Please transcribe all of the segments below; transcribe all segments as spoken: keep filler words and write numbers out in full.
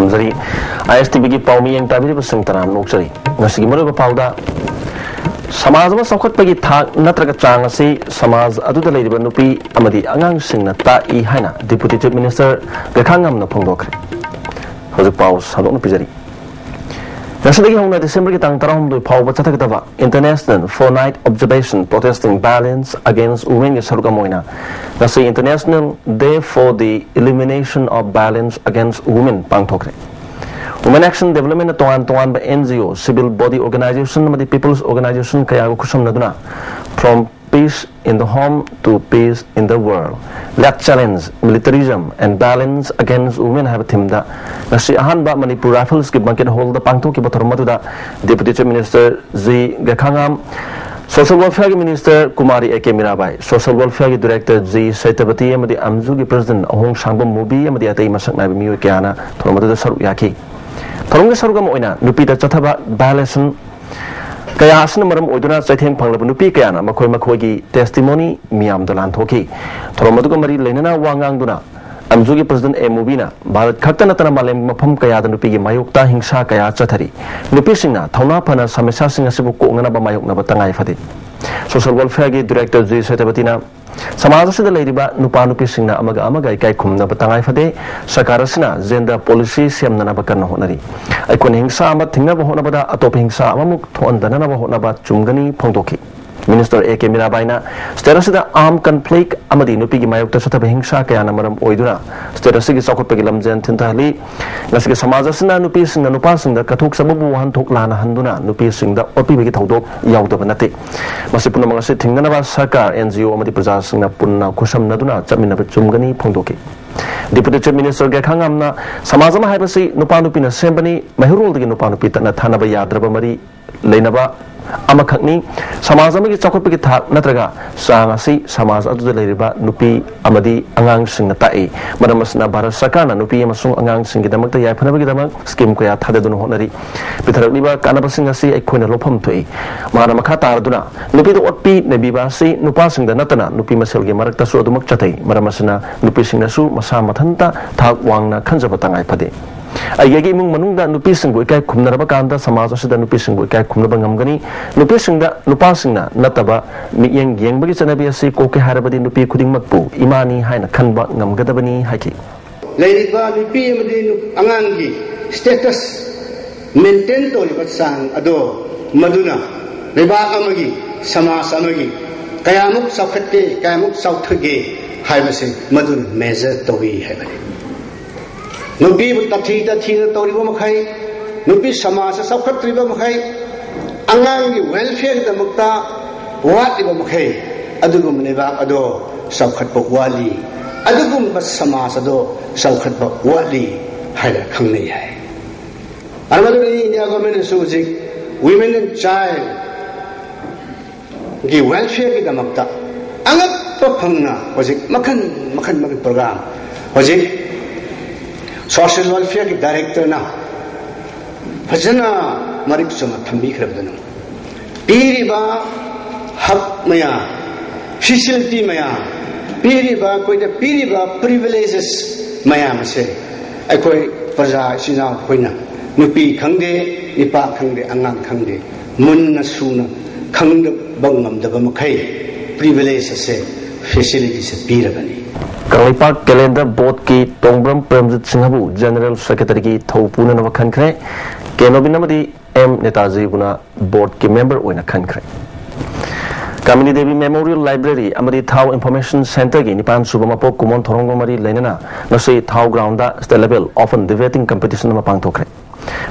ꯊꯝꯖꯔꯤ꯫ ꯑꯥꯏ ꯑꯦꯁ ꯇꯤ ꯚꯤꯒꯤ ꯄꯥꯎꯃꯤ ꯌꯦꯡ ꯇꯥꯕꯤꯔꯤꯕꯁꯤꯡ ꯇꯔꯥꯝꯅ ꯑꯣꯛꯆꯔꯤ꯫ ꯉꯁꯤꯒꯤ ꯃꯔꯨꯑꯣꯏꯕ ꯄꯥꯎꯗ, ꯁꯃꯥꯖ ꯑꯃ ꯆꯥꯎꯈꯠꯄꯒꯤ ꯊꯥꯛ ꯅꯠꯇ꯭ꯔꯒ ꯆꯥꯡ ꯑꯁꯤ ꯁꯃꯥꯖ ꯑꯗꯨꯗ ꯂꯩꯔꯤꯕ ꯅꯨꯄꯤ ꯑꯃꯗꯤ ꯑꯉꯥꯡꯁꯤꯡꯅ ꯇꯥꯛꯏ ꯍꯥꯏꯅ Deputy Chief Minister ꯒꯩꯈꯥꯉꯝꯅ ꯐꯣꯡꯗꯣꯛꯈ꯭ꯔꯦ꯫ ꯍꯧꯖꯤꯛ ꯄꯥꯎ ꯁꯟꯗꯣꯛꯅ ꯄꯤꯖꯔꯤ꯫ ꯉꯁꯤꯗꯒꯤ ꯍꯧꯅ ꯗꯤꯁꯦꯝꯕꯔꯒꯤ ꯇꯥꯡ ꯇꯔꯥꯍꯨꯝꯗꯣꯏ ꯐꯥꯎꯕ ꯆꯠꯊꯒꯗꯕ International Fortnight Observation Protesting Violence Against Womenꯒꯤ ꯁꯔꯨꯛ ꯑꯃ ꯑꯣꯏꯅ ꯉꯁꯤ International Day for the Elimination of Violence Against Women ꯄꯥꯡꯊꯣꯛꯈ꯭ꯔꯦ꯫ Women Action Developmentꯅ ꯇꯣꯉꯥꯟ ꯇꯣꯉꯥꯟꯕ N G O, civil body organization ꯑꯃꯗꯤ people's organization ꯀꯌꯥꯒ ꯈꯨꯠꯁꯝꯅꯗꯨꯅ From Peace in the Home to Peace in the World, Led Challenge, Militarism and Violence Against Women ꯍꯥꯏꯕ themeꯗ ꯉꯁꯤ ꯑꯍꯥꯟꯕ Manipur ꯔꯥꯏꯐꯜꯁꯀꯤ banquet hallꯗ ꯄꯥꯡꯊꯣꯛꯈꯤꯕ ꯊꯧꯔꯝ ꯑꯗꯨꯗ Deputy Chief Minister ji Gaikhangam, Social Welfareꯒꯤ Minister Kumari A K Mirabai, Social Welfareꯒꯤ Director ꯖꯤ ꯁꯇ꯭ꯌꯄꯇꯤ ꯑꯃꯗꯤ ꯑꯝꯖꯨꯒꯤ President ꯑꯍꯣꯡ ꯁꯥꯡꯕꯝ ꯃꯨꯕꯤ ꯑꯃꯗꯤ ꯑꯇꯩ ꯃꯁꯛ ꯅꯥꯏꯕ ꯃꯤꯑꯣꯏ ꯀꯌꯥꯅ ꯊꯧꯔꯝ ꯑꯗꯨꯗ ꯁꯔꯨꯛ ꯌꯥꯈꯤ꯫ ꯊꯧꯔꯝꯒꯤ ꯁꯔꯨꯛ ꯑꯃ ꯑꯣꯏꯅ ꯅꯨꯄꯤꯗ ꯆꯠꯊꯕ violation ꯀꯌꯥ ꯑꯁꯤꯅ ꯃꯔꯝ ꯑꯣꯏꯗꯨꯅ ꯆꯩꯊꯦꯡ ꯐꯪꯂꯕ ꯅꯨꯄꯤ ꯀꯌꯥꯅ ꯃꯈꯣꯏ ꯃꯈꯣꯏꯒꯤ testimony ꯃꯤꯌꯥꯝꯗ ꯂꯥꯟꯊꯣꯛꯈꯤ꯫ ꯊꯧꯔꯝ ꯑꯗꯨꯒ ꯃꯔꯤ ꯂꯩꯅꯅ ꯋꯥ ꯉꯥꯡꯗꯨꯅ ꯑꯝꯖꯨꯒꯤ President ꯑꯦ ꯃꯨꯕꯤꯅ ꯚꯥꯔꯠ ꯈꯛꯇ ꯅꯠꯇꯅ ꯃꯥꯂꯦꯝꯒꯤ ꯃꯐꯝ ꯀꯌꯥꯗ ꯅꯨꯄꯤꯒꯤ ꯃꯥꯌꯣꯛꯇ ꯍꯤꯡꯁꯥ ꯀꯌꯥ ꯆꯠꯊꯔꯤ꯫ ꯅꯨꯄꯤꯁꯤꯡꯅ ꯊꯧꯅꯥ ꯐꯅ ꯁꯃꯁ꯭ꯌꯥꯁꯤꯡ ꯑꯁꯤꯕꯨ ꯀꯣꯛꯅꯅꯕ ꯃꯥꯌꯣꯛꯅꯕ ꯇꯉꯥꯏ ꯐꯗꯦ꯫ Social Welfareꯒꯤ Director ꯖꯤ ꯁꯇ꯭ꯌꯄꯇꯤꯅ ꯁꯃꯥꯖ ꯑꯁꯤꯗ ꯂꯩꯔꯤꯕ ꯅꯨꯄꯥ ꯅꯨꯄꯤꯁꯤꯡꯅ ꯑꯃꯒ ꯑꯃꯒ ꯏꯀꯥꯏ ꯈꯨꯝꯅꯕ ꯇꯉꯥꯏ ꯐꯗꯦ꯫ ꯁꯔꯀꯥꯔ ꯑꯁꯤꯅ gender policy ꯁꯦꯝꯅꯅꯕ ꯀꯟꯅ ꯍꯣꯠꯅꯔꯤ꯫ ꯑꯩꯈꯣꯏꯅ ꯍꯤꯡꯁꯥ ꯑꯃ ꯊꯤꯡꯅꯕ ꯍꯣꯠꯅꯕꯗ ꯑꯇꯣꯞꯄ ꯍꯤꯡꯁꯥ ꯑꯃꯃꯨꯛ ꯊꯣꯛꯍꯟꯗꯅꯕ ꯍꯣꯠꯅꯕ ꯆꯨꯝꯒꯅꯤ ꯐꯣꯡꯗꯣꯛꯈꯤ꯫ Minister ꯑꯦ ꯀꯦ ꯃꯤꯔꯥꯕꯥꯏꯅ state ꯑꯁꯤꯗ armed conflict ꯑꯃꯗꯤ ꯅꯨꯄꯤꯒꯤ ꯃꯥꯌꯣꯛꯇ ꯆꯠꯊꯕ ꯍꯤꯡꯁꯥ ꯀꯌꯥꯅ ꯃꯔꯝ ꯑꯣꯏꯗꯨꯅ state ꯑꯁꯤꯒꯤ ꯆꯥꯎꯈꯠꯄꯒꯤ ꯂꯝꯖꯦꯜ ꯊꯤꯟꯊꯍꯜꯂꯤ꯫ ꯉꯁꯤꯒꯤ ꯁꯃꯥꯖ ꯑꯁꯤꯅ ꯅꯨꯄꯤꯁꯤꯡꯅ ꯅꯨꯄꯥꯁꯤꯡꯗ ꯀꯠꯊꯣꯛꯆꯕꯕꯨ ꯋꯥꯍꯟꯊꯣꯛ ꯂꯥꯟꯅꯍꯟꯗꯨꯅ ꯅꯨꯄꯤꯁꯤꯡꯗ ꯑꯣꯠꯄꯤꯕꯒꯤ ꯊꯧꯗꯣꯛ ꯌꯥꯎꯗꯕ ꯅꯠꯇꯦ꯫ ꯃꯁꯤ ꯄꯨꯝꯅꯃꯛ ꯑꯁꯤ ꯊꯤꯡꯅꯅꯕ ꯁꯔꯀꯥꯔ, N G O ꯑꯃꯗꯤ ꯄ꯭ꯔꯖꯥꯁꯤꯡꯅ ꯄꯨꯟꯅ ꯈꯨꯠꯁꯝꯅꯗꯨꯅ ꯆꯠꯃꯤꯟꯅꯕ ꯆꯨꯝꯒꯅꯤ ꯐꯣꯡꯗꯣꯛꯈꯤ꯫ Deputy Chief Minister ꯒꯩꯈꯥꯉꯥꯝꯅ ꯁꯃꯥꯖ ꯑꯃ ꯍꯥꯏꯕꯁꯤ ꯅꯨꯄꯥ ꯅꯨꯄꯤꯅ ꯁꯦꯝꯕꯅꯤ, ꯃꯩꯍꯧꯔꯣꯜꯗꯒꯤ ꯅꯨꯄꯥ ꯅꯨꯄꯤ ꯇꯠꯅ ꯊꯥꯅꯕ ꯌꯥꯗ꯭ꯔꯕ ꯃꯔꯤ ꯂꯩꯅꯕ ꯑꯃꯈꯛꯅꯤ꯫ ꯁꯃꯥꯖ ꯑꯃꯒꯤ ꯆꯥꯎꯈꯠꯄꯒꯤ ꯊꯥꯛ ꯅꯠꯇ꯭ꯔꯒ ꯆꯥꯡ ꯑꯁꯤ ꯁꯃꯥꯖ ꯑꯗꯨꯗ ꯂꯩꯔꯤꯕ ꯅꯨꯄꯤ ꯑꯃꯗꯤ ꯑꯉꯥꯡꯁꯤꯡꯅ ꯇꯥꯛꯏ꯫ ꯃꯔꯝ ꯑꯁꯤꯅ ꯚꯥꯔꯠ ꯁꯔꯀꯥꯔꯅ ꯅꯨꯄꯤ ꯑꯃꯁꯨꯡ ꯑꯉꯥꯡꯁꯤꯡꯒꯤꯗꯃꯛꯇ ꯌꯥꯏꯐꯅꯕꯒꯤꯗꯃꯛ scheme ꯀꯌꯥ ꯊꯥꯗꯗꯨꯅ ꯍꯣꯠꯅꯔꯤ꯫ ꯄꯤꯊꯔꯛꯂꯤꯕ ꯀꯥꯟꯅꯕꯁꯤꯡ ꯑꯁꯤ ꯑꯩꯈꯣꯏꯅ ꯂꯧꯐꯝ ꯊꯣꯛꯏ꯫ ꯃꯍꯥꯛꯅ ꯃꯈꯥ ꯇꯥꯔꯗꯨꯅ, ꯅꯨꯄꯤꯗ ꯑꯣꯠꯄꯤ ꯅꯩꯕꯤꯕ ꯑꯁꯤ ꯅꯨꯄꯥꯁꯤꯡꯗ ꯅꯠꯇꯅ ꯅꯨꯄꯤ ꯃꯁꯦꯜꯒꯤ ꯃꯔꯛꯇꯁꯨ ꯑꯗꯨꯃꯛ ꯆꯠꯊꯩ꯫ ꯃꯔꯝ ꯑꯁꯤꯅ ꯅꯨꯄꯤꯁꯤꯡꯅꯁꯨ ꯃꯁꯥ ꯃꯊꯟꯇ ꯊꯥꯛ ꯋꯥꯡꯅ ꯈꯟꯖꯕ ꯇꯉꯥꯏ ꯐꯗꯦ꯫ ꯑꯩꯒꯤ ꯏꯃꯨꯡ ꯃꯅꯨꯡꯗ ꯅꯨꯄꯤꯁꯤꯡꯕꯨ ꯏꯀꯥꯏ ꯈꯨꯝꯅꯔꯕ ꯀꯥꯟꯗ ꯁꯃꯥꯖ ꯑꯁꯤꯗ ꯅꯨꯄꯤꯁꯤꯡꯕꯨ ꯏꯀꯥꯏ ꯈꯨꯝꯅꯕ ꯉꯝꯒꯅꯤ꯫ ꯅꯨꯄꯤꯁꯤꯡꯗ ꯅꯨꯄꯥꯁꯤꯡꯅ ꯅꯠꯇꯕ ꯃꯤꯠꯌꯦꯡ ꯌꯦꯡꯕꯒꯤ ꯆꯠꯅꯕꯤ ꯑꯁꯤ ꯀꯣꯛꯀꯦ ꯍꯥꯏꯔꯕꯗꯤ ꯅꯨꯄꯤ ꯈꯨꯗꯤꯡꯃꯛꯄꯨ ꯏꯃꯥꯅꯤ ꯍꯥꯏꯅ ꯈꯟꯕ ꯉꯝꯒꯗꯕꯅꯤ ꯍꯥꯏꯈꯤ꯫ ꯂꯩꯔꯤꯕ ꯅꯨꯄꯤ ꯑꯃꯗꯤ ꯑꯉꯥꯡꯒꯤ status maintain ꯇꯧꯔꯤꯕ ꯆꯥꯡ ꯑꯗꯣ ꯃꯗꯨꯅ ꯂꯩꯕꯥꯛ ꯑꯃꯒꯤ, ꯁꯃꯥꯖ ꯑꯃꯒꯤ ꯀꯌꯥꯃꯨꯛ ꯆꯥꯎꯈꯠꯀꯦ, ꯀꯌꯥꯃꯨꯛ ꯆꯥꯎꯊꯒꯦ ꯍꯥꯏꯕꯁꯤ ꯃꯗꯨꯅ measure ꯇꯧꯏ ꯍꯥꯏꯕꯅꯤ꯫ ꯅꯨꯄꯤꯕꯨ ꯇꯥꯊꯤ ꯇꯥꯊꯤꯅ ꯇꯧꯔꯤꯕ ꯃꯈꯩ, ꯅꯨꯄꯤ ꯁꯃꯥꯖ ꯆꯥꯎꯈꯠꯇ꯭ꯔꯤꯕ ꯃꯈꯩ, ꯑꯉꯥꯡꯒꯤ welfareꯒꯤꯗꯃꯛꯇ ꯋꯥꯠꯂꯤꯕ ꯃꯈꯩ, ꯑꯗꯨꯒꯨꯝꯕ ꯂꯩꯕꯥꯛ ꯑꯗꯣ ꯆꯥꯎꯈꯠꯄ ꯋꯥꯠꯂꯤ, ꯑꯗꯨꯒꯨꯝꯕ ꯁꯃꯥꯖ ꯑꯗꯣ ꯆꯥꯎꯈꯠꯄ ꯋꯥꯠꯂꯤ ꯍꯥꯏꯅ ꯈꯪꯅꯩ ꯍꯥꯏ꯫ ꯃꯔꯝ ꯑꯗꯨꯅ India governmentꯅꯁꯨ ꯍꯧꯖꯤꯛ women and childꯒꯤ welfareꯒꯤꯗꯃꯛꯇ ꯑꯉꯛꯄ ꯐꯪꯅ ꯍꯧꯖꯤꯛ ꯃꯈꯜ ꯃꯈꯜ ꯃꯈꯜ program, ꯍꯧꯖꯤꯛ social welfareꯒꯤ directorꯅ ꯐꯖꯅ ꯃꯔꯤꯛ ꯆꯨꯝꯅ ꯊꯝꯕꯤꯈ꯭ꯔꯕꯗꯨꯅ, ꯄꯤꯔꯤꯕ ꯍꯛ ꯃꯌꯥꯝ, facility ꯃꯌꯥꯝ, ꯄꯤꯔꯤꯕ, ꯑꯩꯈꯣꯏꯗ ꯄꯤꯔꯤꯕ privileges ꯃꯌꯥꯝ ꯑꯁꯦ ꯑꯩꯈꯣꯏ ꯄ꯭ꯔꯖꯥ ꯏꯆꯤꯟ ꯏꯅꯥꯎ ꯑꯩꯈꯣꯏꯅ, ꯅꯨꯄꯤ ꯈꯪꯗꯦ, ꯅꯨꯄꯥ ꯈꯪꯗꯦ, ꯑꯉꯥꯡ ꯈꯪꯗꯦ, ꯃꯨꯟꯅ ꯁꯨꯅ ꯈꯪꯗꯕ ꯉꯝꯗꯕ ꯃꯈꯩ privilege ꯑꯁꯦ, facilityꯁꯦ ꯄꯤꯔꯕꯅꯤ꯫ ꯀꯪꯂꯩꯄꯥꯛ calendar boardꯀꯤ ꯇꯣꯡꯕ꯭ꯔꯝ ꯄ꯭ꯔꯦꯝꯖꯤꯠ ꯁꯤꯡꯍꯕꯨ general secretaryꯒꯤ ꯊꯧ ꯄꯨꯅꯅꯕ ꯈꯟꯈ꯭ꯔꯦ꯫ ꯀꯦ ꯅꯣꯕꯤꯟ ꯑꯃꯗꯤ ꯑꯦꯝ ꯅꯦꯇꯥꯖꯤꯕꯨꯅ boardꯀꯤ member ꯑꯣꯏꯅ ꯈꯟꯈ꯭ꯔꯦ꯫ ꯀꯥꯃꯤꯅꯤ ꯗꯦꯕꯤ Memorial Library ꯑꯃꯗꯤ ꯊꯥꯎ Information Centreꯒꯤ ꯅꯤꯄꯥꯟ ꯁꯨꯕ ꯃꯄꯣꯛ ꯀꯨꯝꯑꯣꯟ ꯊꯧꯔꯝꯒ ꯃꯔꯤ ꯂꯩꯅꯅ ꯉꯁꯤ ꯊꯥꯎ groundꯗ state level open debating competition ꯑꯃ ꯄꯥꯡꯊꯣꯛꯈ꯭ꯔꯦ꯫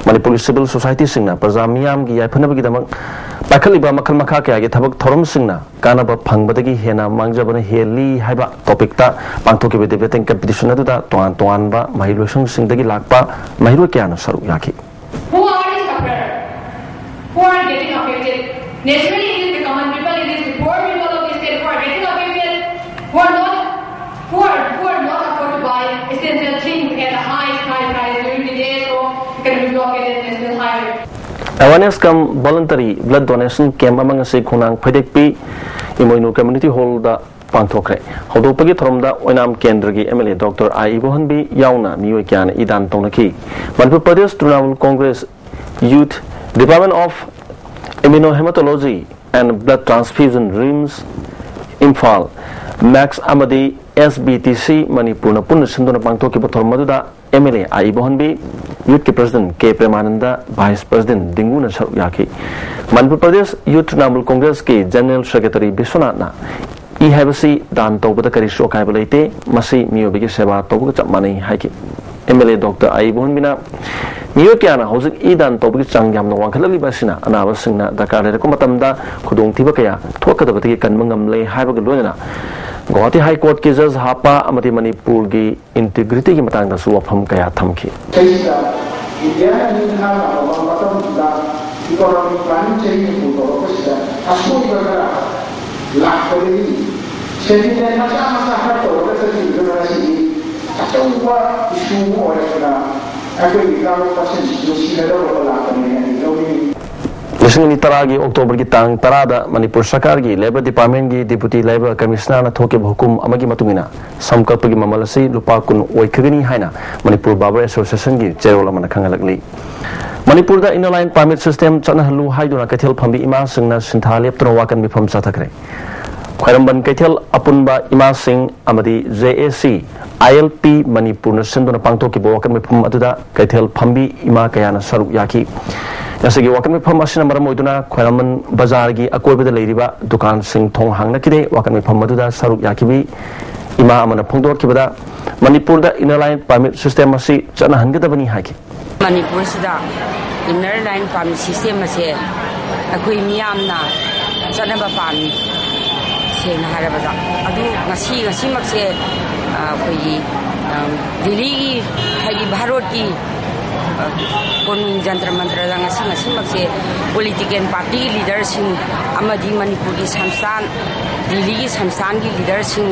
ꯃꯅꯤꯄꯨꯔꯒꯤ civil societyꯁꯤꯡꯅ ꯄ꯭ꯔꯖꯥ ꯃꯤꯌꯥꯝꯒꯤ ꯌꯥꯏꯐꯅꯕꯒꯤꯗꯃꯛ ꯄꯥꯏꯈꯠꯂꯤꯕ ꯃꯈꯜ ꯃꯈꯥ ꯀꯌꯥꯒꯤ ꯊꯕꯛ ꯊꯧꯔꯝꯁꯤꯡꯅ ꯀꯥꯟꯅꯕ ꯐꯪꯕꯗꯒꯤ ꯍꯦꯟꯅ ꯃꯥꯡꯖꯕꯅ ꯍꯦꯜꯂꯤ ꯍꯥꯏꯕ topicꯇ ꯄꯥꯡꯊꯣꯛꯈꯤꯕ debating competition ꯑꯗꯨꯗ ꯇꯣꯉꯥꯟ ꯇꯣꯉꯥꯟꯕ ꯃꯍꯩꯂꯣꯏꯁꯪꯁꯤꯡꯗꯒꯤ ꯂꯥꯛꯄ ꯃꯍꯩꯔꯣꯏ ꯀꯌꯥꯅ ꯁꯔꯨꯛ ꯌꯥꯈꯤ꯫ Who are the sufferer? Who are getting affected? Naturally, it is the common people, it is the poor people of the state who are getting affected, who are not, who are, who are not afford to buy essential things at the high, high price during the days of economic blockade and national highway. Awareness cum voluntary blood donation camp ꯑꯃ ꯉꯁꯤ ꯈꯣꯡꯅꯥꯡ ꯐꯩꯗꯦꯛꯄꯤ ꯏꯃꯣꯏꯅꯨ community hallꯗ ꯄꯥꯡꯊꯣꯛꯈ꯭ꯔꯦ꯫ ꯍꯧꯗꯣꯛꯄꯒꯤ ꯊꯧꯔꯝꯗ ꯑꯣꯏꯅꯥꯝ ꯀꯦꯟꯗ꯭ꯔꯒꯤ M L A doctor I Ibohanbi ꯌꯥꯎꯅ ꯃꯤꯑꯣꯏ ꯀꯌꯥꯅ ꯏ ꯗꯥꯟ ꯇꯧꯅꯈꯤ꯫ Manipur Pradesh Trinamool Congress youth, Department of Immunohematology and Blood Transfusion, RIMS Imphal, ꯃꯦꯛꯁ ꯑꯃꯗꯤ ꯑꯦꯁ ꯕꯤ ꯇꯤ ꯁꯤ ꯃꯅꯤꯄꯨꯔꯅ ꯄꯨꯟꯅ ꯁꯤꯟꯗꯨꯅ ꯄꯥꯡꯊꯣꯛꯈꯤꯕ ꯊꯧꯔꯝ ꯑꯗꯨꯗ M L A I Ibohanbi, ꯌꯨꯠꯀꯤ president K Premananda, vice president ꯗꯤꯡꯒꯨꯅ ꯁꯔꯨꯛ ꯌꯥꯈꯤ꯫ ꯃꯅꯤꯄꯨꯔ ꯄ꯭ꯔꯗꯦꯁ ꯌꯨꯠ ꯇ꯭ꯔꯤꯅꯥꯃꯨꯜ ꯀꯣꯡꯒ꯭ꯔꯦꯁꯀꯤ ꯖꯦꯅꯔꯦꯜ ꯁꯦꯀ꯭ꯔꯦꯇꯔꯤ ꯕꯤꯁ꯭ꯋꯅꯥꯊꯅ ꯏ ꯍꯥꯏꯕꯁꯤ ꯗꯥꯟ ꯇꯧꯕꯗ ꯀꯔꯤꯁꯨ ꯑꯀꯥꯏꯕ ꯂꯩꯇꯦ, ꯃꯁꯤ ꯃꯤꯑꯣꯏꯕꯒꯤ ꯁꯦꯕꯥ ꯇꯧꯕꯒ ꯆꯞ ꯃꯥꯟꯅꯩ ꯍꯥꯏꯈꯤ꯫ ꯑꯦꯝ ꯑꯦꯜ ꯑꯦ ꯗꯣꯛꯇꯔ ꯑꯥꯏ ꯏꯕꯣꯍꯟꯕꯤꯅ ꯃꯤꯑꯣꯏ ꯀꯌꯥꯅ ꯍꯧꯖꯤꯛ ꯏ ꯗꯥꯟ ꯇꯧꯕꯒꯤ ꯆꯥꯡ ꯌꯥꯝꯅ ꯋꯥꯡꯈꯠꯂꯛꯂꯤꯕ ꯑꯁꯤꯅ ꯑꯅꯥꯕꯁꯤꯡꯅ ꯗꯔꯀꯥꯔ ꯂꯩꯔꯛꯄ ꯃꯇꯝꯗ ꯈꯨꯗꯣꯡꯊꯤꯕ ꯀꯌꯥ ꯊꯣꯛꯀꯗꯕꯗꯒꯤ ꯀꯟꯕ ꯉꯝꯂꯦ ꯍꯥꯏꯕꯒ ꯂꯣꯏꯅꯅ ꯒꯨꯋꯥꯍꯥꯇꯤ ꯍꯥꯏ ꯀꯣꯔꯠꯀꯤ ꯖꯖ ꯍꯥꯞꯄ ꯑꯃꯗꯤ ꯃꯅꯤꯄꯨꯔꯒꯤ ꯏꯟꯇꯤꯒ꯭ꯔꯤꯇꯤꯒꯤ ꯃꯇꯥꯡꯗꯁꯨ ꯋꯥꯐꯝ ꯀꯌꯥ ꯊꯝꯈꯤ꯫ ꯁꯤꯗꯩꯁꯤꯗ ꯏꯟꯗꯤꯌꯥꯅ ꯅꯤꯡꯈꯥ ꯇꯥꯕ ꯃꯇꯝꯗ ꯏꯀꯣꯅꯣꯃꯤꯛ ꯄ꯭ꯂꯥꯅꯤꯡ ꯆꯍꯤ ꯍꯨꯝꯐꯨ ꯇꯧꯔꯛꯄꯁꯤꯗ ꯑꯁꯣꯏꯕ ꯈꯔ ꯂꯥꯛꯄꯗꯒꯤ ꯁꯦꯟꯃꯤꯠꯂꯣꯟ ꯃꯆꯥ ꯃꯆꯥ ꯈꯔ ꯇꯧꯔꯒ ꯆꯠꯈꯤꯕꯗꯨꯅ ꯉꯁꯤꯗꯤ ꯑꯆꯧꯕ ꯏꯁꯨ ꯑꯃ ꯑꯣꯏꯔꯛꯇꯅ ꯑꯩꯈꯣꯏꯒꯤ ꯀꯥꯡꯂꯨꯞ ꯃꯁꯦꯟꯁꯤꯁꯨ ꯁꯤꯅꯗꯧꯔꯕ ꯂꯥꯛꯄꯅꯦꯅ ꯑꯩ ꯂꯧꯅꯤꯡꯏ꯫ ꯂꯤꯁꯤꯡ ꯑꯅꯤ ꯇꯔꯥꯒꯤ ꯑꯣꯛꯇꯣꯕꯔꯒꯤ ꯇꯥꯡ ꯇꯔꯥꯗ ꯃꯅꯤꯄꯨꯔ ꯁꯔꯀꯥꯔꯒꯤ ꯂꯦꯕꯔ ꯗꯤꯄꯥꯔꯠꯃꯦꯟꯒꯤ ꯗꯤꯄꯨꯇꯤ ꯂꯦꯕꯔ ꯀꯃꯤꯁꯅꯔꯅ ꯊꯣꯛꯈꯤꯕ ꯍꯨꯀꯨꯝ ꯑꯃꯒꯤ ꯃꯇꯨꯡ ꯏꯟꯅ ꯁꯝ ꯀꯛꯄꯒꯤ ꯃꯃꯜ ꯑꯁꯤ ꯂꯨꯄꯥ ꯀꯨꯟ ꯑꯣꯏꯈꯤꯒꯅꯤ ꯍꯥꯏꯅ ꯃꯅꯤꯄꯨꯔ ꯕꯥꯔꯕꯔ ꯑꯦꯁꯣꯁꯤꯌꯦꯁꯟꯒꯤ ꯆꯦꯔꯣꯜ ꯑꯃꯅ ꯈꯪꯍꯜꯂꯛꯂꯤ꯫ ꯃꯅꯤꯄꯨꯔꯗ ꯏꯟꯅꯔ ꯂꯥꯏꯟ ꯄꯥꯔꯃꯤꯠ ꯁꯤꯁꯇꯦꯝ ꯆꯠꯅꯍꯜꯂꯨ ꯍꯥꯏꯗꯨꯅ ꯀꯩꯊꯦꯜ ꯐꯝꯕꯤ ꯏꯃꯥꯁꯤꯡꯅ ꯁꯤꯟꯊꯥ ꯂꯦꯞꯇꯨꯅ ꯋꯥꯀꯠ ꯃꯤꯐꯝ ꯆꯠꯊꯈ꯭ꯔꯦ꯫ ꯈ꯭ꯋꯥꯏꯔꯝꯕꯟ ꯀꯩꯊꯦꯜ ꯑꯄꯨꯟꯕ ꯏꯃꯥꯁꯤꯡ ꯑꯃꯗꯤ J A C I L P ꯃꯅꯤꯄꯨꯔꯅ ꯁꯤꯟꯗꯨꯅ ꯄꯥꯡꯊꯣꯛꯈꯤꯕ ꯋꯥꯀꯠ ꯃꯤꯐꯝ ꯑꯗꯨꯗ ꯀꯩꯊꯦꯜ ꯐꯝꯕꯤ ꯏꯃꯥ ꯀꯌꯥꯅ ꯁꯔꯨꯛ ꯌꯥꯈꯤ꯫ ꯉꯁꯤꯒꯤ ꯋꯥꯀꯠ ꯃꯤꯐꯝ ꯑꯁꯤꯅ ꯃꯔꯝ ꯑꯣꯏꯗꯨꯅ ꯈ꯭ꯋꯥꯏꯔꯝꯕꯟ ꯕꯖꯥꯔꯒꯤ ꯑꯀꯣꯏꯕꯗ ꯂꯩꯔꯤꯕ ꯗꯨꯀꯥꯟꯁꯤꯡ ꯊꯣꯡ ꯍꯥꯡꯅꯈꯤꯗꯦ꯫ ꯋꯥꯀꯠ ꯃꯤꯐꯝ ꯑꯗꯨꯗ ꯁꯔꯨꯛ ꯌꯥꯈꯤꯕꯤ ꯏꯃꯥ ꯑꯃꯅ ꯐꯣꯡꯗꯣꯔꯛꯈꯤꯕꯗ, ꯃꯅꯤꯄꯨꯔꯗ ꯏꯟꯅꯔ ꯂꯥꯏꯟ ꯄꯥꯔꯃꯤꯠ ꯁꯤꯁꯇꯦꯝ ꯑꯁꯤ ꯆꯠꯅꯍꯟꯒꯗꯕꯅꯤ ꯍꯥꯏꯈꯤ꯫ ꯃꯅꯤꯄꯨꯔꯁꯤꯗ ꯏꯟꯅꯔ ꯂꯥꯏꯟ ꯄꯥꯔꯃꯤꯠ ꯁꯤꯁꯇꯦꯝ ꯑꯁꯦ ꯑꯩꯈꯣꯏ ꯃꯤꯌꯥꯝꯅ ꯆꯠꯅꯕ ꯄꯥꯝꯃꯤ꯫ ꯁꯦꯡꯅ ꯍꯥꯏꯔꯕꯗ, ꯑꯗꯨ ꯉꯁꯤ, ꯉꯁꯤꯃꯛꯁꯦ, ꯑ, ꯑꯩꯈꯣꯏꯒꯤ, ꯑ, ꯗꯤꯜꯂꯤꯒꯤ, ꯍꯥꯏꯗꯤ ꯚꯥꯔꯠꯀꯤ, ꯑ, ꯀꯣꯅꯨꯡ ꯖꯟꯇ꯭ꯔ ꯃꯟꯇ꯭ꯔꯗ ꯉꯁꯤ, ꯉꯁꯤꯃꯛꯁꯦ ꯄꯣꯂꯤꯇꯤꯀꯦꯜ ꯄꯥꯔꯇꯤꯒꯤ ꯂꯤꯗꯔꯁꯤꯡ ꯑꯃꯗꯤ ꯃꯅꯤꯄꯨꯔꯒꯤ ꯁꯪꯁꯊꯥꯟ, ꯗꯤꯜꯂꯤꯒꯤ ꯁꯪꯁꯊꯥꯟꯒꯤ ꯂꯤꯗꯔꯁꯤꯡ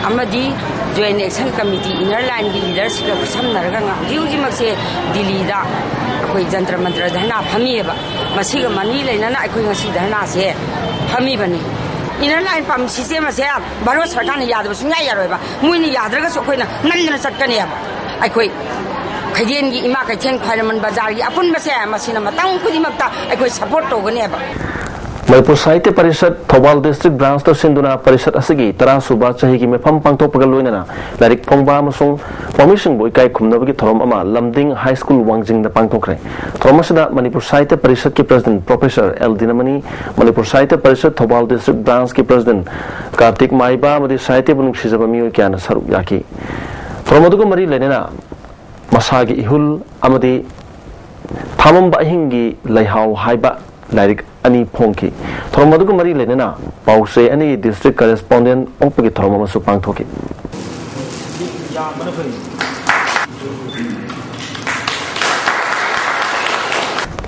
ꯑꯃꯗꯤ ꯖꯣꯏꯟ ꯑꯦꯛꯁꯟ ꯀꯃꯤꯇꯤ ꯏꯟꯅꯔ ꯂꯥꯏꯟꯒꯤ ꯂꯤꯗꯔꯁꯤꯡꯒ ꯈꯨꯠꯁꯝꯅꯔꯒ ꯍꯧꯖꯤꯛ ꯍꯧꯖꯤꯛꯃꯛꯁꯦ ꯗꯤꯜꯂꯤꯗ ꯑꯩꯈꯣꯏ ꯖꯟꯇ꯭ꯔ ꯃꯟꯇ꯭ꯔ ꯙꯔꯅꯥ ꯐꯝꯃꯤꯑꯕ꯫ ꯃꯁꯤꯒ ꯃꯔꯤ ꯂꯩꯅꯅ ꯑꯩꯈꯣꯏ ꯉꯁꯤ ꯙꯔꯅꯥꯁꯦ ꯐꯝꯃꯤꯕꯅꯤ꯫ ꯏꯅꯔ ꯂꯥꯏꯟ ꯄꯝ ꯁꯤꯁꯇꯦꯝ ꯑꯁꯦ ꯚꯥꯔꯠ ꯁꯔꯀꯥꯔꯅ ꯌꯥꯗꯕ ꯁꯨꯡꯌꯥ ꯌꯥꯔꯣꯏꯕ꯫ ꯃꯣꯏꯅ ꯌꯥꯗ꯭ꯔꯒꯁꯨ ꯑꯩꯈꯣꯏꯅ ꯅꯝꯗꯅ ꯆꯠꯀꯅꯦꯕ꯫ ꯑꯩꯈꯣꯏ ꯈꯩꯗꯦꯟꯒꯤ ꯏꯃꯥ ꯀꯩꯊꯦꯜ ꯈ꯭ꯋꯥꯏꯔꯝꯕꯟ ꯕꯖꯥꯔꯒꯤ ꯑꯄꯨꯟꯕꯁꯦ ꯃꯁꯤꯅ ꯃꯇꯝ ꯈꯨꯗꯤꯡꯃꯛꯇ ꯑꯩꯈꯣꯏ ꯁꯄꯣꯔꯠ ꯇꯧꯒꯅꯦꯕ꯫ ꯃꯅꯤꯄꯨꯔ ꯁꯥꯍꯤꯇ꯭ꯌ ꯄꯔꯤꯁꯠ ꯊꯧꯕꯥꯜ ꯗꯤꯁꯇ꯭ꯔꯤꯛ ꯕ꯭ꯔꯥꯟꯁꯇ ꯁꯤꯟꯗꯨꯅ ꯄꯔꯤꯁꯠ ꯑꯁꯤꯒꯤ ꯇꯔꯥ ꯁꯨꯕ ꯆꯍꯤꯒꯤ ꯃꯤꯐꯝ ꯄꯥꯡꯊꯣꯛꯄꯒ ꯂꯣꯏꯅꯅ ꯂꯥꯏꯔꯤꯛ ꯐꯣꯡꯕ ꯑꯃꯁꯨꯡ ꯄꯥꯎꯃꯤꯁꯤꯡꯕꯨ ꯏꯀꯥꯏ ꯈꯨꯝꯅꯕꯒꯤ ꯊꯧꯔꯝ ꯑꯃ ꯂꯝꯗꯤꯡ ꯍꯥꯏ ꯁ꯭ꯀꯨꯜ ꯋꯥꯡꯖꯤꯡꯗ ꯄꯥꯡꯊꯣꯛꯈ꯭ꯔꯦ꯫ ꯊꯧꯔꯝ ꯑꯁꯤꯗ ꯃꯅꯤꯄꯨꯔ ꯁꯥꯍꯤꯇ꯭ꯌ ꯄꯔꯤꯁꯠꯀꯤ president professor L Dinamani, Manipur Sahitya Parishad Thoubal district ꯕ꯭ꯔꯥꯟꯁꯀꯤ ꯄ꯭ꯔꯁꯤꯗꯦꯟꯠ ꯀꯥꯔꯇꯤꯛ ꯃꯥꯏꯕ ꯑꯃꯗꯤ ꯁꯥꯍꯤꯇ꯭ꯌꯕꯨ ꯅꯨꯡꯁꯤꯖꯕ ꯃꯤꯑꯣꯏ ꯀꯌꯥꯅ ꯁꯔꯨꯛ ꯌꯥꯈꯤ꯫ ꯊꯧꯔꯝ ꯑꯗꯨꯒ ꯃꯔꯤ ꯂꯩꯅꯅ ꯃꯁꯥꯒꯤ ꯏꯍꯨꯜ ꯑꯃꯗꯤ ꯊꯥꯃꯝꯕ ꯑꯍꯤꯡꯒꯤ ꯂꯩꯍꯥꯎ ꯍꯥꯏꯕ ꯂꯥꯏꯔꯤꯛ ꯑꯅꯤ ꯐꯣꯡꯈꯤ꯫ ꯊꯧꯔꯝ ꯑꯗꯨꯒ ꯃꯔꯤ ꯂꯩꯅꯅ ꯄꯥꯎꯆꯦ ꯑꯅꯤꯒꯤ ꯗꯤꯁꯇ꯭ꯔꯤꯛ ꯀꯔꯦꯁꯄꯣꯟꯗꯦꯟꯠ ꯑꯣꯛꯄꯒꯤ ꯊꯧꯔꯝ ꯑꯃꯁꯨ ꯄꯥꯡꯊꯣꯛꯈꯤ꯫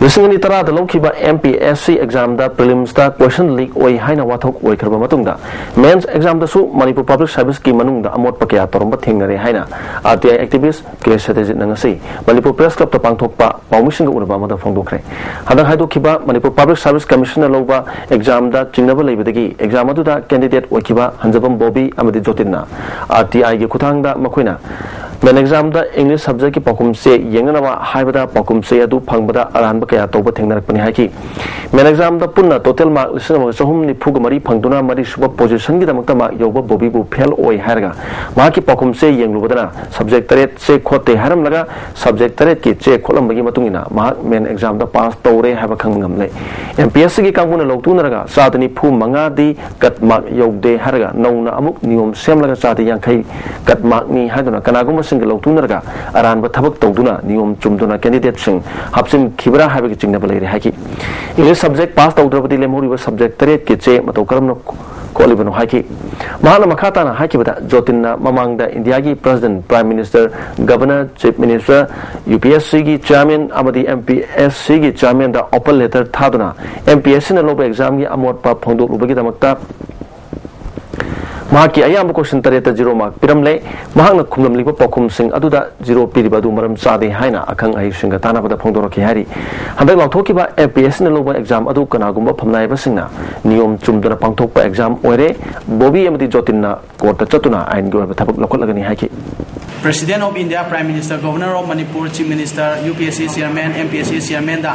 ꯂꯤꯁꯤꯡ ꯑꯅꯤ ꯇꯔꯥꯗ ꯂꯧꯈꯤꯕ ꯑꯦꯝ ꯄꯤ ꯑꯦꯁ ꯁꯤ ꯑꯦꯛꯖꯥꯝꯗ ꯄ꯭ꯔꯤꯂꯤꯝꯁꯇ ꯀꯣꯏꯁꯟ ꯂꯤꯛ ꯑꯣꯏ ꯍꯥꯏꯅ ꯋꯥꯊꯣꯛ ꯑꯣꯏꯈ꯭ꯔꯕ ꯃꯇꯨꯡꯗ, ꯃꯦꯟꯁ ꯑꯦꯛꯖꯥꯝꯗꯁꯨ ꯃꯅꯤꯄꯨꯔ ꯄꯕ꯭ꯂꯤꯛ ꯁꯥꯔꯚꯤꯁꯀꯤ ꯃꯅꯨꯡꯗ ꯑꯃꯣꯠꯄ ꯀꯌꯥ ꯇꯧꯔꯝꯕ ꯊꯦꯡꯅꯔꯦ ꯍꯥꯏꯅ ꯑꯥꯔ ꯇꯤ ꯑꯥꯏ ꯑꯦꯛꯇꯤꯚꯤꯁ ꯀꯦ ꯁꯇ꯭ꯌꯖꯤꯠꯅ ꯉꯁꯤ ꯃꯅꯤꯄꯨꯔ ꯄ꯭ꯔꯦꯁ ꯀ꯭ꯂꯕꯇ ꯄꯥꯡꯊꯣꯛꯄ ꯄꯥꯎꯃꯤꯁꯤꯡꯒ ꯎꯅꯕ ꯑꯃꯗ ꯐꯣꯡꯗꯣꯛꯈ꯭ꯔꯦ꯫ ꯍꯟꯗꯛ ꯍꯥꯏꯗꯣꯛꯈꯤꯕ ꯃꯅꯤꯄꯨꯔ ꯄꯕ꯭ꯂꯤꯛ ꯁꯥꯔꯚꯤꯁ ꯀꯃꯤꯁꯟꯅ ꯂꯧꯕ ꯑꯦꯛꯖꯥꯝꯗ ꯆꯤꯡꯅꯕ ꯂꯩꯕꯗꯒꯤ ꯑꯦꯛꯖꯥꯝ ꯑꯗꯨꯗ ꯀꯦꯟꯗꯤꯗꯦꯠ ꯑꯣꯏꯈꯤꯕ ꯍꯟꯖꯕꯝ ꯕꯣꯕꯤ ꯑꯃꯗꯤ ꯖꯣꯇꯤꯟꯅ ꯑꯥꯔ ꯇꯤ ꯑꯥꯏꯒꯤ ꯈꯨꯠꯊꯥꯡꯗ ꯃꯈꯣꯏꯅ ꯃꯦꯟ ꯑꯦꯛꯖꯥꯝꯗ ꯏꯪꯂꯤꯁ ꯁꯕꯖꯦꯛꯀꯤ ꯄꯥꯎꯈꯨꯝ ꯆꯦ ꯌꯦꯡꯅꯅꯕ ꯍꯥꯏꯕꯗ ꯄꯥꯎꯈꯨꯝ ꯆꯦ ꯑꯗꯨ ꯐꯪꯕꯗ ꯑꯔꯥꯟꯕ ꯀꯌꯥ ꯇꯧꯕ ꯊꯦꯡꯅꯔꯛꯄꯅꯤ ꯍꯥꯏꯈꯤ꯫ ꯃꯦꯟ ꯑꯦꯛꯖꯥꯝꯗ ꯄꯨꯟꯅ ꯇꯣꯇꯦꯜ ꯃꯥꯔꯛ ꯂꯤꯁꯤꯡ ꯑꯃꯒ ꯆꯍꯨꯝ ꯅꯤꯐꯨꯒ ꯃꯔꯤ ꯐꯪꯗꯨꯅ ꯃꯔꯤꯁꯨꯕ ꯄꯣꯖꯤꯁꯟꯒꯤꯗꯃꯛꯇ ꯃꯥꯔꯛ ꯌꯧꯕ ꯕꯣꯕꯤꯕꯨ ꯐꯦꯜ ꯑꯣꯏ ꯍꯥꯏꯔꯒ ꯃꯍꯥꯛꯀꯤ ꯄꯥꯎꯈꯨꯝ ꯆꯦ ꯌꯦꯡꯂꯨꯕꯗꯅ ꯁꯕꯖꯦꯛ ꯇꯔꯦꯠ ꯆꯦ ꯈꯣꯠꯇꯦ ꯍꯥꯏꯔꯝꯂꯒ ꯁꯕꯖꯦꯛ ꯇꯔꯦꯠꯀꯤ ꯆꯦ ꯈꯣꯠꯂꯝꯕꯒꯤ ꯃꯇꯨꯡ ꯏꯟꯅ ꯃꯍꯥꯛ ꯃꯦꯟ ꯑꯦꯛꯖꯥꯝꯗ ꯄꯥꯁ ꯇꯧꯔꯦ ꯍꯥꯏꯕ ꯈꯪꯕ ꯉꯝꯂꯦ꯫ ꯑꯦꯝ ꯄꯤ ꯑꯦꯁ ꯁꯤꯒꯤ ꯀꯥꯡꯕꯨꯅ ꯂꯧꯊꯣꯛꯅꯔꯒ ꯆꯥꯗ ꯅꯤꯐꯨ ꯃꯉꯥꯗꯤ ꯀꯠ ꯃꯥꯔꯛ ꯌꯧꯗꯦ ꯍꯥꯏꯔꯒ ꯅꯧꯅ ꯑꯃꯨꯛ ꯅꯤꯌꯣꯝ ꯁꯦꯝꯂꯒ ꯆꯥꯗ ꯌꯥꯡꯈꯩ ꯀꯠ ꯃꯥꯔꯛꯅꯤ ꯍꯥꯏꯗꯨꯅ ꯀꯅꯥꯒꯨꯝꯕꯁꯤꯡꯒ ꯂꯧꯊꯣꯛꯅꯔꯒ ꯑꯔꯥꯟꯕ ꯊꯕꯛ ꯇꯧꯗꯨꯅ ꯅꯤꯌꯣꯝ ꯆꯨꯝꯗꯨꯅ ꯀꯦꯟꯗꯤꯗꯦꯠꯁꯤꯡ ꯍꯥꯞꯆꯤꯟꯈꯤꯕ꯭ꯔꯥ ꯍꯥꯏꯕꯒꯤ ꯆꯤꯡꯅꯕ ꯂꯩꯔꯦ ꯍꯥꯏꯈꯤ꯫ ꯏꯪꯂꯤꯁ ꯁꯕꯖꯦꯛ ꯄꯥꯁ ꯇꯧꯗ꯭ꯔꯕꯗꯤ ꯂꯦꯝꯍꯧꯔꯤꯕ ꯁꯕꯖꯦꯛ ꯇꯔꯦꯠꯀꯤ ꯆꯦ ꯃꯇꯧ ꯀꯔꯝꯅ ꯈꯣꯠꯂꯤꯕꯅꯣ ꯍꯥꯏꯈꯤ꯫ ꯃꯍꯥꯛꯅ ꯃꯈꯥ ꯇꯥꯅ ꯍꯥꯏꯈꯤꯕꯗ, ꯖꯣꯇꯤꯟꯅ ꯃꯃꯥꯡꯗ ꯏꯟꯗꯤꯌꯥꯒꯤ president, prime minister, governor, chief minister, U P S ꯁꯤꯒꯤ ꯆꯤꯌꯥꯔꯃꯦꯟ ꯑꯃꯗꯤ ꯑꯦꯝ ꯄꯤ ꯑꯦꯁ ꯁꯤꯒꯤ ꯆꯤꯌꯥꯔꯃꯦꯟꯗ ꯑꯣꯄꯟ ꯂꯦꯇꯔ ꯊꯥꯗꯨꯅ ꯑꯦꯝ ꯄꯤ ꯑꯦꯁ ꯁꯤꯅ ꯂꯧꯕ ꯑꯦꯛꯖꯥꯝꯒꯤ ꯑꯃꯣꯠꯄ ꯐꯣꯡꯗꯣꯛꯂꯨꯕꯒꯤꯗꯃꯛꯇ ꯃꯍꯥꯛꯀꯤ ꯑꯌꯥꯝꯕ ꯀꯣꯏꯁꯟ ꯇꯔꯦꯠꯇ ꯖꯤꯔꯣ ꯃꯥꯔꯛ ꯄꯤꯔꯝꯂꯦ꯫ ꯃꯍꯥꯛꯅ ꯈꯨꯝꯂꯝꯂꯤꯕ ꯄꯥꯎꯈꯨꯝꯁꯤꯡ ꯑꯗꯨꯗ ꯖꯤꯔꯣ ꯄꯤꯔꯤꯕ ꯑꯗꯨ ꯃꯔꯝ ꯆꯥꯗꯦ ꯍꯥꯏꯅ ꯑꯈꯪ ꯑꯍꯩꯁꯤꯡꯒ ꯇꯥꯟꯅꯕꯗ ꯐꯣꯡꯗꯣꯔꯛꯈꯤ ꯍꯥꯏꯔꯤ꯫ ꯍꯟꯗꯛ ꯂꯥꯎꯊꯣꯛꯈꯤꯕ ꯑꯦꯝ ꯄꯤ ꯑꯦꯁ ꯁꯤꯅ ꯂꯧꯕ ꯑꯦꯛꯖꯥꯝ ꯑꯗꯨ ꯀꯅꯥꯒꯨꯝꯕ ꯐꯝꯅꯥꯏꯕꯁꯤꯡꯅ ꯅꯤꯌꯣꯝ ꯆꯨꯝꯗꯅ ꯄꯥꯡꯊꯣꯛꯄ ꯑꯦꯛꯖꯥꯝ ꯑꯣꯏꯔꯦ꯫ ꯕꯣꯕꯤ ꯑꯃꯗꯤ ꯖꯣꯇꯤꯟꯅ ꯀꯣꯔꯠꯇ ꯆꯠꯇꯨꯅ ꯑꯥꯏꯟꯒꯤ ꯑꯣꯏꯕ ꯊꯕꯛ ꯂꯧꯈꯠꯂꯒꯅꯤ ꯍꯥꯏꯈꯤ꯫ President of India, Prime Minister, Governor of Manipur, Chief Minister, U P S C Chairman, M P S C Chairman the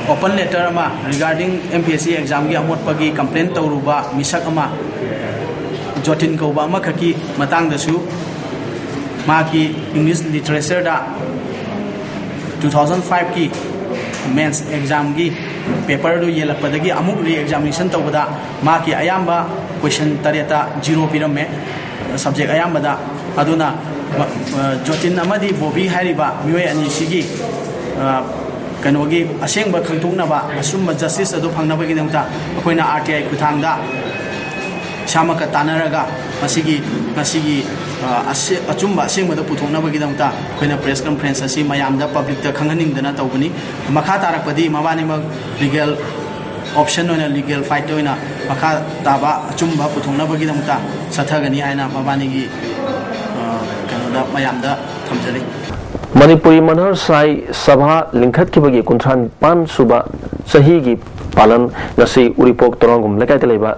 open letter ꯑꯃ regarding M P S C exam ꯒꯤ ꯑꯃꯣꯠꯄꯒꯤ complain ꯇꯧꯔꯨꯕ ꯃꯤꯁꯛ ꯑꯃ ꯖꯣꯇꯤꯟ ꯀꯧꯕ ꯑꯃꯈꯛꯀꯤ ꯃꯇꯥꯡꯗꯁꯨ ꯃꯍꯥꯛꯀꯤ English literature ꯗ two thousand five ꯀꯤ mains exam ꯒꯤ paper ꯗꯨ ꯌꯦꯜꯂꯛꯄꯗꯒꯤ ꯑꯃꯨꯛ re examination ꯇꯧꯕꯗ ꯃꯍꯥꯛꯀꯤ ꯑꯌꯥꯝꯕ question ꯇꯔꯦꯠꯇ zero ꯄꯤꯔꯝꯃꯦ, subject ꯑꯌꯥꯝꯕꯗ꯫ ꯑꯗꯨꯅ ꯃ-, ꯑ, ꯖꯣꯇꯤꯟ ꯑꯃꯗꯤ ꯕꯣꯕꯤ ꯍꯥꯏꯔꯤꯕ ꯃꯤꯑꯣꯏ ꯑꯅꯤꯁꯤꯒꯤ, ꯑ, ꯀꯩꯅꯣꯒꯤ ꯑꯁꯦꯡꯕ ꯈꯪꯗꯣꯛꯅꯕ, ꯑꯆꯨꯝꯕ justice ꯑꯗꯨ ꯐꯪꯅꯕꯒꯤꯗꯃꯛꯇ ꯑꯩꯈꯣꯏꯅ R T I ꯈꯨꯠꯊꯥꯡꯗ ꯏꯁꯥꯃꯛꯀ ꯇꯥꯟꯅꯔꯒ ꯃꯁꯤꯒꯤ, ꯉꯁꯤꯒꯤ, ꯑ, ꯑꯁꯦ-, ꯑꯆꯨꯝꯕ ꯑꯁꯦꯡꯕꯗ ꯄꯨꯊꯣꯛꯅꯕꯒꯤꯗꯃꯛꯇ ꯑꯩꯈꯣꯏꯅ press conference ꯑꯁꯤ ꯃꯌꯥꯝꯗ public ꯇ ꯈꯪꯍꯟꯅꯤꯡꯗꯅ ꯇꯧꯕꯅꯤ꯫ ꯃꯈꯥ ꯇꯥꯔꯛꯄꯗꯤ ꯃꯕꯥꯅꯤꯃꯛ legal option ꯑꯣꯏꯅ, legal fight ꯑꯣꯏꯅ ꯃꯈꯥ ꯇꯥꯕ ꯑꯆꯨꯝꯕ ꯄꯨꯊꯣꯛꯅꯕꯒꯤꯗꯃꯛꯇ ꯆꯠꯊꯒꯅꯤ ꯍꯥꯏꯅ ꯃꯕꯥꯅꯤꯒꯤ, ꯑ, ꯀꯩꯅꯣꯗ ꯃꯌꯥꯝꯗ ꯊꯝꯖꯔꯤ꯫ ꯃꯅꯤꯄꯨꯔꯤ ꯃꯅꯍꯔ ꯁꯥꯏ ꯁꯚꯥ ꯂꯤꯡꯈꯠꯈꯤꯕꯒꯤ ꯀꯨꯟꯊ꯭ꯔꯥ ꯅꯤꯄꯥꯟ ꯁꯨꯕ ꯆꯍꯤꯒꯤ ꯄꯥꯂꯟ ꯉꯁꯤ ꯎꯔꯤꯄꯣꯛ ꯇꯣꯔꯥꯡꯒꯨꯝ ꯂꯩꯀꯥꯏꯗ ꯂꯩꯕ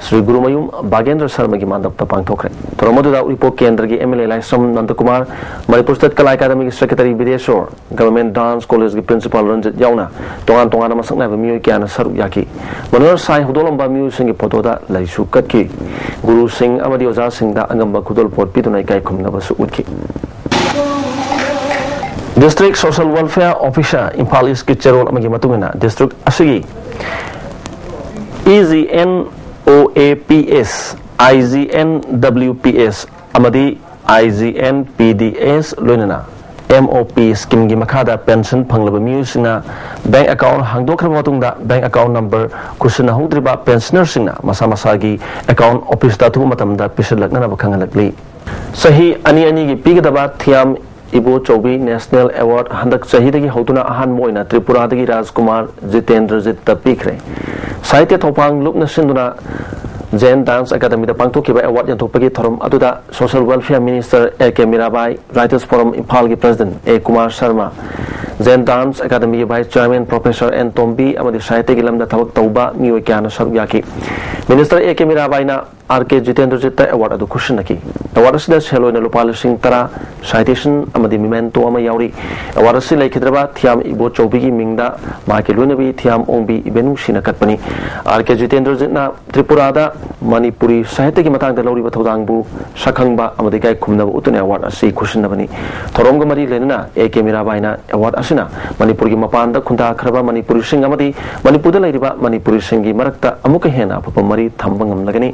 ꯁ꯭ꯔꯤ ꯒꯨꯔꯨꯃꯌꯨꯝ ꯕꯥꯒꯦꯟꯗ꯭ꯔ ꯁꯔꯃꯒꯤ ꯃꯥꯟꯗꯞꯇ ꯄꯥꯡꯊꯣꯛꯈ꯭ꯔꯦ꯫ ꯊꯧꯔꯝ ꯑꯗꯨꯗ ꯎꯔꯤꯄꯣꯛ ꯀꯦꯟꯗ꯭ꯔꯒꯤ M L A Laishram Nandakumar, Manipur state Kala ꯑꯦꯀꯥꯗꯃꯤꯒꯤ secretary Bideshor, Government Dance College ꯒꯤ principal ꯔꯟꯖꯤꯠ ꯌꯥꯎꯅ ꯇꯣꯉꯥꯟ ꯇꯣꯉꯥꯟꯕ ꯃꯁꯛ ꯅꯥꯏꯕ ꯃꯤꯑꯣꯏ ꯀꯌꯥꯅ ꯁꯔꯨꯛ ꯌꯥꯈꯤ꯫ ꯃꯅꯣꯍꯔ ꯁꯥꯏ ꯍꯧꯗꯣꯛꯂꯝꯕ ꯃꯤꯑꯣꯏꯁꯤꯡꯒꯤ ꯐꯣꯇꯣꯗ ꯂꯩꯁꯨ ꯀꯠꯈꯤ꯫ ꯒꯨꯔꯨꯁꯤꯡ ꯑꯃꯗꯤ ꯑꯣꯖꯥꯁꯤꯡꯗ ꯑꯉꯝꯕ ꯈꯨꯗꯣꯜꯄꯣꯠ ꯄꯤꯗꯨꯅ ꯏꯀꯥꯏ ꯈꯨꯝꯅꯕꯁꯨ ꯎꯠꯈꯤ꯫ District Social Welfare Officer Imphal ꯏꯁꯀꯤ ꯆꯦꯔꯣꯜ ꯑꯃꯒꯤ ꯃꯇꯨꯡ ꯏꯟꯅ district ꯑꯁꯤꯒꯤ E G N O A P S, I G N W P S ꯑꯃꯗꯤ I G N P D S ꯂꯣꯏꯅꯅ M O P scheme ꯒꯤ ꯃꯈꯥꯗ pension ꯐꯪꯂꯕ ꯃꯤꯑꯣꯏꯁꯤꯡꯅ bank account ꯍꯥꯡꯗꯣꯛꯈ꯭ꯔꯕ ꯃꯇꯨꯡꯗ bank account number ꯈꯨꯠꯁꯤꯟꯅꯍꯧꯗ꯭ꯔꯤꯕ pensioner ꯁꯤꯡꯅ ꯃꯁꯥ ꯃꯁꯥꯒꯤ account office ꯇ ꯑꯊꯨꯕ ꯃꯇꯝꯗ ꯄꯤꯁꯤꯜꯂꯛꯅꯅꯕ ꯈꯪꯍꯜꯂꯛꯂꯤ꯫ ꯆꯍꯤ ꯑꯅꯤ ꯑꯅꯤꯒꯤ ꯄꯤꯒꯗꯕ ꯊꯤꯌꯥꯝ ꯏꯕꯣꯆꯧꯕꯤ National Award ꯍꯟꯗꯛ ꯆꯍꯤꯗꯒꯤ ꯍꯧꯗꯨꯅ ꯑꯍꯥꯟꯕ ꯑꯣꯏꯅ ꯇ꯭ꯔꯤꯄꯨꯔꯥꯗꯒꯤ ꯔꯥꯖꯀꯨꯃꯥꯔ ꯖꯤꯇꯦꯟꯗ꯭ꯔꯖꯤꯠꯇ ꯄꯤꯈ꯭ꯔꯦ꯫ ꯁꯥꯍꯤꯇ꯭ꯌ ꯊꯧꯄꯥꯡ ꯂꯨꯞꯅ ꯁꯤꯟꯗꯨꯅ Jain Dance Academyꯗ ꯄꯥꯡꯊꯣꯛꯈꯤꯕ award ꯌꯦꯟꯊꯣꯛꯄꯒꯤ ꯊꯧꯔꯝ ꯑꯗꯨꯗ Social Welfare Minister A K Mirabai, Writers Forum ꯏꯝꯐꯥꯜꯒꯤ President A Kumar Sharma, Jain Dance Academyꯒꯤ Vice Chairman Professor N ꯇꯣꯝꯕꯤ ꯑꯃꯗꯤ ꯁꯥꯍꯤꯇ꯭ꯌꯒꯤ ꯂꯝꯗ ꯊꯕꯛ ꯇꯧꯕ ꯃꯤꯑꯣꯏ ꯀꯌꯥꯅ ꯁꯔꯨꯛ ꯌꯥꯈꯤ꯫ Minister A K ꯃꯤꯔꯥꯕꯥꯏꯅ R K ꯖꯤꯇꯦꯟꯗ꯭ꯔꯖꯤꯠꯇ award ꯑꯗꯨ ꯈꯨꯠꯁꯤꯟꯅꯈꯤ꯫ Award ꯑꯁꯤꯗ ꯁꯦꯜ ꯑꯣꯏꯅ ꯂꯨꯄꯥ ꯂꯤꯁꯤꯡ ꯇꯔꯥ, citation ꯑꯃꯗꯤ memento ꯑꯃ ꯌꯥꯎꯔꯤ꯫ Award ꯑꯁꯤ ꯂꯩꯈꯤꯗ꯭ꯔꯕ ꯊꯤꯌꯥꯝ ꯏꯕꯣꯆꯧꯕꯤꯒꯤ ꯃꯤꯡꯗ ꯃꯍꯥꯛꯀꯤ ꯂꯣꯏꯅꯕꯤ ꯊꯤꯌꯥꯝ ꯑꯣꯡꯕꯤ ꯏꯕꯦꯅꯨꯁꯤꯅ ꯀꯠꯄꯅꯤ꯫ R K ꯖꯤꯇꯦꯟꯗ꯭ꯔꯖꯤꯠꯅ ꯇ꯭ꯔꯤꯄꯨꯔꯥꯗ ꯃꯅꯤꯄꯨꯔꯤ ꯁꯥꯍꯤꯇ꯭ꯌꯒꯤ ꯃꯇꯥꯡꯗ ꯂꯧꯔꯤꯕ ꯊꯧꯗꯥꯡꯕꯨ ꯁꯛꯈꯪꯕ ꯑꯃꯗꯤ ꯏꯀꯥꯏ ꯈꯨꯝꯅꯕ ꯎꯠꯇꯨꯅ award ꯑꯁꯤ ꯈꯨꯠꯁꯤꯟꯅꯕꯅꯤ꯫ ꯊꯧꯔꯝꯒ ꯃꯔꯤ ꯂꯩꯅꯅ A K ꯃꯤꯔꯥꯕꯥꯏꯅ award ꯑꯁꯤꯅ ꯃꯅꯤꯄꯨꯔꯒꯤ ꯃꯄꯥꯟꯗ ꯈꯨꯟꯗꯥꯈ꯭ꯔꯕ ꯃꯅꯤꯄꯨꯔꯤꯁꯤꯡ ꯑꯃꯗꯤ ꯃꯅꯤꯄꯨꯔꯗ ꯂꯩꯔꯤꯕ ꯃꯅꯤꯄꯨꯔꯤꯁꯤꯡꯒꯤ ꯃꯔꯛꯇ ꯑꯃꯨꯛꯀ ꯍꯦꯟꯅ ꯑꯐꯕ ꯃꯔꯤ ꯊꯝꯕ ꯉꯝꯂꯒꯅꯤ꯫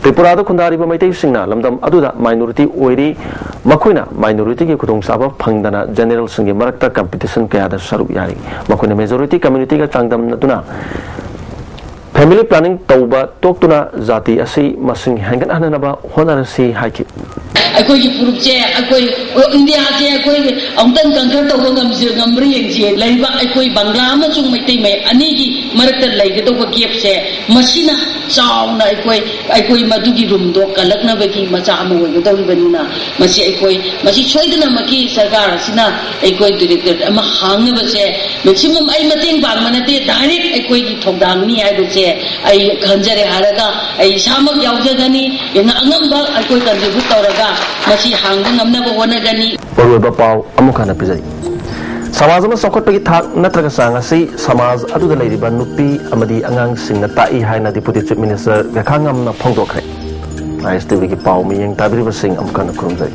ꯇ꯭ꯔꯤꯄꯨꯔꯥꯗ ꯈꯨꯟꯗꯥꯔꯤꯕ ꯃꯩꯇꯩꯁꯤꯡꯅ ꯂꯝꯗꯝ ꯑꯗꯨꯗ minority ꯑꯣꯏꯔꯤ꯫ ꯃꯈꯣꯏꯅ minorityꯒꯤ ꯈꯨꯗꯣꯡꯆꯥꯕ ꯐꯪꯗꯅ generalꯁꯤꯡꯒꯤ ꯃꯔꯛꯇ competition ꯀꯌꯥꯗ ꯁꯔꯨꯛ ꯌꯥꯔꯤ꯫ ꯃꯈꯣꯏꯅ majority communityꯒ ꯆꯥꯡꯗꯝꯅꯗꯨꯅ family planning ꯇꯧꯕ ꯇꯣꯛꯇꯨꯅ ꯖꯥꯇꯤ ꯑꯁꯤ ꯃꯁꯤꯡ ꯍꯦꯟꯒꯠꯍꯟꯅꯕ ꯍꯣꯠꯅꯔꯁꯤ ꯍꯥꯏꯈꯤ꯫ ꯑꯩꯈꯣꯏꯒꯤ ꯐꯨꯔꯨꯞꯁꯦ, ꯑꯩꯈꯣꯏ ꯏꯟꯗꯤꯌꯥꯁꯦ ꯑꯩꯈꯣꯏ ꯑꯃꯨꯛꯇꯪ conquer ꯇꯧꯕ ꯉꯝꯁꯤ-, ꯉꯝꯕ꯭ꯔꯥ ꯌꯦꯡꯁꯤ꯫ ꯂꯩꯕꯥꯛ ꯑꯩꯈꯣꯏ ꯕꯪꯒ꯭ꯂꯥ ꯑꯃꯁꯨꯡ ꯃꯩꯇꯩ ꯃꯌꯦꯛ ꯑꯅꯤꯒꯤ ꯃꯔꯛꯇ ꯂꯩꯒꯗꯧꯕ gapꯁꯦ, ꯃꯁꯤꯅ ꯆꯥꯎꯅ ꯑꯩꯈꯣꯏ, ꯑꯩꯈꯣꯏ ꯃꯗꯨꯒꯤ roomꯗꯣ ꯀꯜꯂꯛꯅꯕꯒꯤ ꯃꯆꯥꯛ ꯑꯃ ꯑꯣꯏꯒꯗꯧꯔꯤꯕꯅꯤꯅ, ꯃꯁꯤ ꯑꯩꯈꯣꯏ, ꯃꯁꯤ ꯁꯣꯏꯗꯅꯃꯛꯀꯤ ꯁꯔꯀꯥꯔ ꯑꯁꯤꯅ ꯑꯩꯈꯣꯏ directorate ꯑꯃ ꯍꯥꯡꯅꯕꯁꯦ, maximum ꯑꯩ ꯃꯇꯦꯡ ꯄꯥꯡꯕ ꯅꯠꯇꯦ, direct ꯑꯩꯈꯣꯏꯒꯤ ꯊꯧꯗꯥꯡꯅꯤ ꯍꯥꯏꯕꯁꯦ ꯑꯩ ꯈꯟꯖꯔꯦ ꯍꯥꯏꯔꯒ, ꯑꯩ ꯏꯁꯥꯃꯛ ꯌꯥꯎꯖꯒꯅꯤ꯫ ꯑꯉꯝꯕ ꯑꯩꯈꯣꯏ contribute ꯇꯧꯔꯒ ꯃꯁꯤ ꯍꯥꯡꯕ ꯉꯝꯅꯕ ꯍꯣꯠꯅꯒꯅꯤ꯫ ꯃꯔꯨꯑꯣꯏꯕ ꯄꯥꯎ ꯑꯃꯨꯛ ꯍꯟꯅ ꯄꯤꯖꯔꯤ꯫ ꯁꯃꯥꯖ ꯑꯃ ꯆꯥꯎꯈꯠꯄꯒꯤ ꯊꯥꯛ ꯅꯠꯇ꯭ꯔꯒ ꯆꯥꯡ ꯑꯁꯤ ꯁꯃꯥꯖ ꯑꯗꯨꯗ ꯂꯩꯔꯤꯕ ꯅꯨꯄꯤ ꯑꯃꯗꯤ ꯑꯉꯥꯡꯁꯤꯡꯅ ꯇꯥꯛꯏ ꯍꯥꯏꯅ Deputy Chief Minister ꯒꯦꯈꯥꯉꯝꯅ ꯐꯣꯡꯗꯣꯛꯈ꯭ꯔꯦ꯫ ISTVꯒꯤ ꯄꯥꯎ ꯃꯤꯠꯌꯦꯡ ꯇꯥꯕꯤꯔꯤꯕꯁꯤꯡ ꯑꯃꯨꯛ ꯍꯟꯅ ꯈꯨꯔꯨꯝꯖꯔꯤ꯫